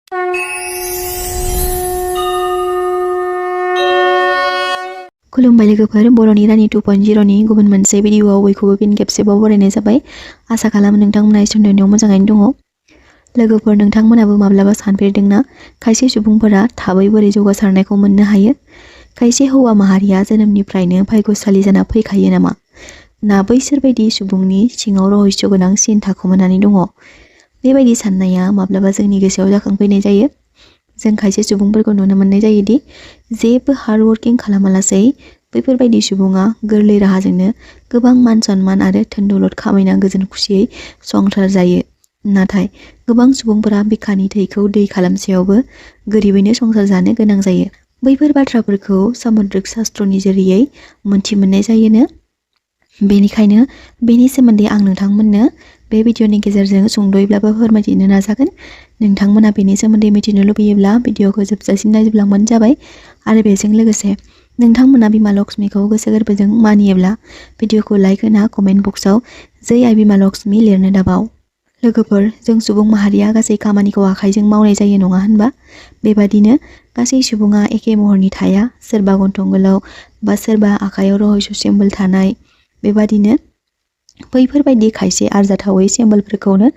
खुलुमबाय लोगोफोर, बर'नि रानि 2.0नि गुबुन मोनसे भिडिअआव बयखौबो फिन खेबसेबाव बरायनाय जाबाय। आसा खालामो नोंथांमोना इसोरनि मोजाङैनो दङ। लोगोफोर, नोंथांमोनाबो माब्लाबा सानफेरदोंना खायसे सुबुंफोरा थाबै बोरै जौगासारनायखौ मोननो हायो? खायसे हौवा माहारिया जोनोमनिफ्रायनो भाग्यशालि जाना फैखायो नामा? ना बैसोर बायदि सुबुंनि सिङाव रहस्य गोनां सिन थाखुमानानै दङ? बेबायदि साननाया माब्लाबा जोंनि गोसोआव जाखांफैनाय जायो। जों खायसे सुबुंफोरखौ नुनो मोननाय जायोदि जेबो हार्ड वर्किं खालामालासै बैफोरबायदि सुबुङा गोरलै राहाजोंनो गोबां मान सन्मान आरो धोन दौलत खामायना गोजोन खुसियै संसार जायो। नाथाय गोबां सुबुंफोरा बिखानि थैखौ दै खालामसेयावबो गोरिबैनो संसार जानो गोनां जायो। बैफोर बाथ्राफोरखौ सामुद्रिक शास्त्रनि जरियै मोनथिमोननाय जायोनो। बेनिखायनो बेनि सोमोन्दै आं नोंथांमोननो बे भिडिअनि गेजेरजों सुंद'यैब्लाबो फोरमायथिनो नाजागोन। नोंथांमोना बेनि सोमोन्दै मिथिनो लुबैयोब्ला भिडिअखौ जोबजासिम नायजोबलांबानो जाबाय। आरो बेजों लोगोसे नोंथांमोना बिमा लक्ष्मीखौ गोसो गोरबोजों मानियोब्ला भिडिअखौ लाइक होना कमेन्ट बक्सआव जै आइ बिमा लक्ष्मी लिरनो दाबाव। लोगोफोर, जों सुबुं माहारिया गासै खामानिखौ आखाइजों मावनाय जायो नङा होनबा? बेबादिनो गासै सुबुङा एखे महरनि थाया। सोरबा गन्थं गोलाव बा सोरबा आखाइयाव रहस्य सिम्बल थानाय। बेबादिनो बैफोरबायदि खायसे आरजाथावै सिम्बलफोरखौनो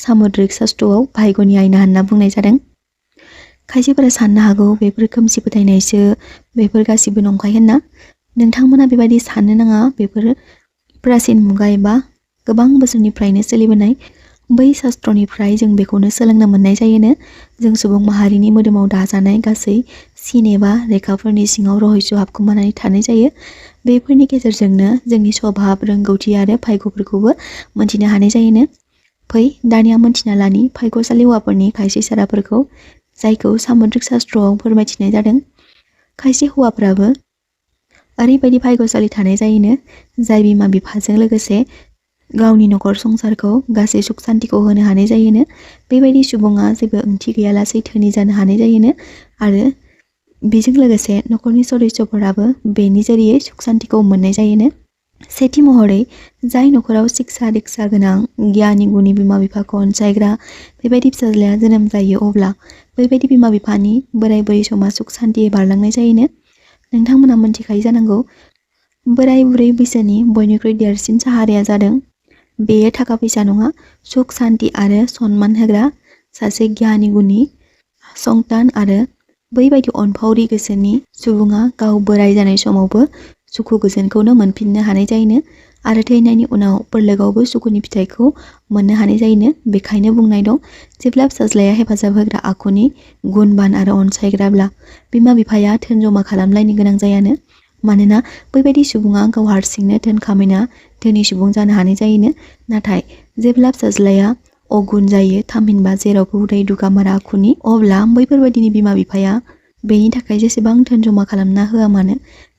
सामुद्रिक शास्त्रआव भाग्यनि आयना होनना बुंनाय जादों। खायसेफोरा साननो हागौ बेफोर खोमसि फोथायनायसो, बेफोर गासिबो नंखाय होनना। नोंथांमोना बेबायदि साननो नाङा। बेफोर प्राचीन मुगा एबा गोबां बोसोरनिफ्रायनो सोलिबोनाय बै शास्त्रनिफ्राय जों बेखौनो सोलोंनो मोननाय जायोनो। जों सुबुं माहारिनि मोदोमाव दाजानाय गासै सिन एबा रेखाफोरनि सिङाव रहस्य हाबखुमानानै थानाय जायो। बेफोरनि गेजेरजोंनो जोंनि स्वभाब, रोंगौथि आरो भाग्यफोरखौबो मोनथिनो हानाय जायोनो। फै दानिया मोनथिना लानि भाग्यशालि हौवाफोरनि खायसे साराफोरखौ, जायखौ सामुद्रिक शास्त्रआव फोरमायथिनाय जादों। खायसे हौवाफ्राबो ओरैबायदि भाग्यशालि थानाय जायोनो, जाय बिमा बिफाजों लोगोसे गावनि नखर संसारखौ गासै सुख सान्तिखौ होनो हानाय जायोनो। बेबायदि सुबुङा जेबो ओंथि गैयालासे धोनि जानो हानाय जायोनो। आरो बेजों लोगोसे नखरनि सदस्यफोराबो बेनि जरियै सुख सान्तिखौ मोननाय जायोनो। सेथि महरै, जाय नखराव शिक्षा दीक्षा गोनां गियानि गुणी बिमा बिफाखौ अनसायग्रा बेबायदि फिसाज्लाया जोनोम जायो, अब्ला बैबायदि बिमा बिफानि बोराय बुरै समा सुख सान्तियै बारलांनाय जायोनो। नोंथांमोना मोनथिखायो जानांगौ, बोराय बुरै बैसोनि बयनिख्रुइ देरसिन साहाराया जादों बेयो थाखा फैसा नङा, सुख सान्ति आरो सनमान होग्रा सासे गियानि गुणी संतान। आरो बैबायदि अनफावरि गोसोनि सुबुङा गाव बोराय जानाय समावबो सुखु गोजोनखौनो मोनफिननो हानाय जायोनो। आरो थैनायनि उनाव परलोकआवबो सुखुनि फिथाइखौ मोननो हानाय जायोनो। बेखायनो बुंनाय दं, जेब्ला फिसाज्लाया हेफाजाब होग्रा आखुनि गुनबान आरो अनसायग्राब्ला बिमा बिफाया धोन जमा खालामलायनो गोनां जायानो। मानोना बैबायदि सुबुङा गाव हारसिंनो धोन खामायना धोनि सुबुं जानो हानाय जायोनो। नाथाय जेब्ला फिसाज्लाया अगुन जायो, थामहिनबा जेरावबो उदाय दुगामारा आखुनि, अब्ला बैफोरबायदिनि बिमा बिफाया बेनि थाखाय जेसेबां धोन जमा खालामना होआ मानो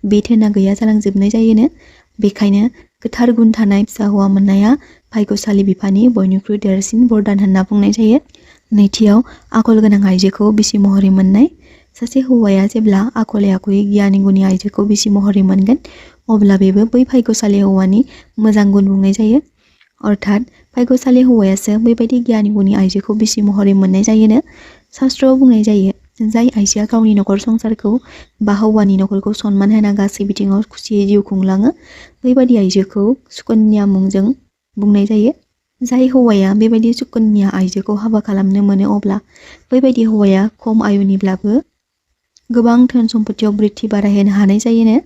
बे धोना गैया जालांजोबनाय जायोनो। बेखायनो गोथार गुन थानाय फिसा हौवा मोननाया भाग्यशालि बिफानि बयनिख्रुइ देरसिन बरदान होनना बुंनाय जायो। नैथियाव, आखल गोनां आइजोखौ बिसि महरै मोननाय। सासे हौवाया जेब्ला आखल आखुयै गियानि गुणी आइजोखौ बिसि महरै मोनगोन, अब्ला बेबो बै भाग्यशालि हौवानि मोजां गुन बुंनाय जायो। अर्थात भाग्यशालि हौवायासो बैबायदि गियानि गुणी आइजोखौ बिसि महरै मोननाय जायोनो। शास्त्रआव बुंनाय जायो, जाय आइजोआ गावनि नखर संसारखौ बा हौवानि नखरखौ सनमान होना गासै बिथिङाव खुसियै जिउ खुंलाङो, बैबायदि आइजोखौ सुकन्या मुंजों बुंनाय जायो। जाय हौवाया बेबायदि सुकन्या आइजोखौ हाबा खालामनो मोनो, अब्ला बैबायदि हौवाया खम आयुनिब्लाबो गोबां धोन सम्पतियाव बृद्धि बारायहोनो हानाय जायोनो।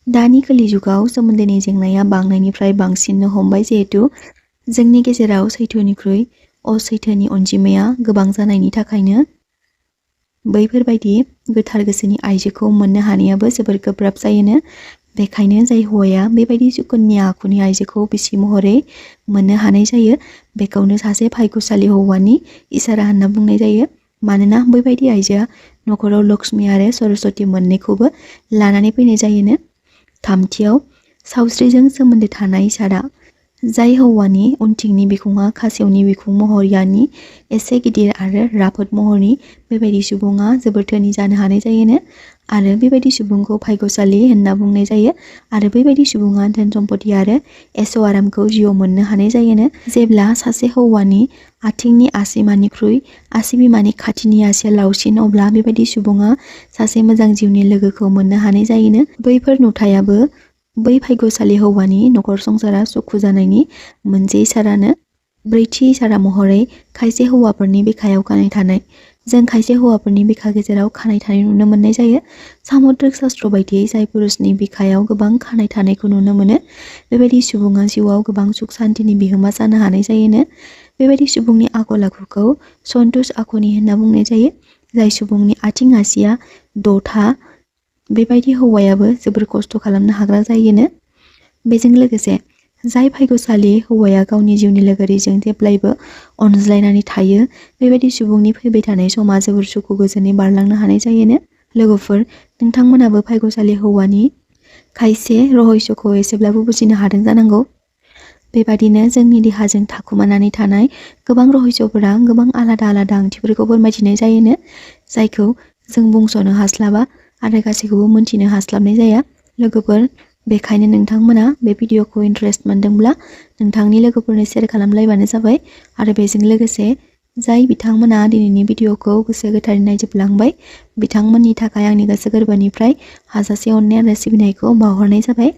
दानि कलि जुगाव सोमोन्दोनि जेंनाया बांनायनिफ्राय बांसिननो हमबाय, जिहेतु जोंनि गेजेराव सैथोनिख्रुइ असैथोनि अनजिमाया गोबां जानायनि थाखायनो बैफोरबायदि गोथार गोसोनि आइजोखौ मोननो हानायाबो जोबोर गोब्राब जायोनो। बेखायनो जाय हौवाया बेबायदि सुकन्या आखुनि आइजोखौ बिसि महरै मोननो हानाय जायो, बेखौनो सासे भाग्यशालि हौवानि इसारा होनना बुंनाय जायो। मानोना बैबायदि आइजोआ नखराव लक्ष्मी आरो सरस्वती मोननैखौबो लानानै फैनाय जायोनो। थामथियाव, सावस्रिजों सोमोन्दो थानाय इसारा। जाय हौवानि उनथिंनि बिखुङा खासेवनि बिखुं महरयानि एसे गिदिर आरो राफोद महरनि बेबायदि सुबुङा जोबोर धोनि जानो हानाय जायोनो आरो बेबायदि सुबुंखौ भाग्यशाली होनना बुंनाय जायो आरो बेबायदि सुबुङा धोन सम्पति आरो एस' आरामखौ जिउआव मोननो हानाय जायोनो। जेब्ला सासे हौवानि आथिंनि आसिमानिख्रुइ आसि बिमानि खाथिनि आसिया लावसिन अब्ला बेबायदि सुबुङा सासे मोजां जिउनि लोगोखौ मोननो हानाय जायोनो। बैफोर नुथायाबो बै भाग्यशाली हौवानि नखर संसारा सुखु जानायनि मोनसे इसारानो। ब्रैथि इसारा महरै खायसे हौवाफोरनि बिखायाव खानाय थानाय। जों खायसे हौवाफोरनि बिखा गेजेराव खानाय थानाय नुनो मोननाय जायो। सामुद्रिक शास्त्र बायदियै जाय पुरुषनि बिखायाव गोबां खानाय थानायखौ नुनो मोनो बेबायदि सुबुङा जिउआव गोबां सुख सान्तिनि बिहोमा जानो हानाय जायोनो। बेबायदि सुबुंनि आखल आखुखौ सन्तुष आखुनि होनना बुंनाय जायो। जाय सुबुंनि आथिं आसिया दथा बेबायदि हौवायाबो जोबोर खस्थ' खालामनो हाग्रा जायोनो। बेजों लोगोसे जाय भाग्यशाली हौवाया गावनि जिउनि लोगोरिजों जेब्लायबो अनज्लायनानै थायो बेबायदि सुबुंनि फैबाय थानाय समा जोबोर सुखु गोजोनै बारलांनो हानाय जायोनो। लोगोफोर, नोंथांमोनाबो भाग्यशाली हौवानि खायसे रहस्यखौ एसेब्लाबो बुजिनो हादों जानांगौ। बेबादिनो जोंनि देहाजों थाखुमानानै थानाय गोबां रहस्यफोरा गोबां आलादा आलादा ओंथिफोरखौ फोरमायथिनाय जायोनो जायखौ जों बुंस'नो हास्लाबा आरो गासैखौबो मोनथिनो हास्लाबनाय जाया। लोगोफोर, बेखायनो नोंथांमोना बे भिडिअखौ इन्टारेस्ट मोनदोंब्ला नोंथांनि लोगोफोरनो शेयार खालामलायबानो जाबाय आरो बेजों लोगोसे जाय बिथांमोना दिनैनि भिडिअखौ गोसो गोथारै नायजोबलांबाय बिथांमोननि थाखाय आंनि गोसो गोरबोनिफ्राय हाजासे अननाय आरो सिबिनायखौ बावहरनाय जाबाय।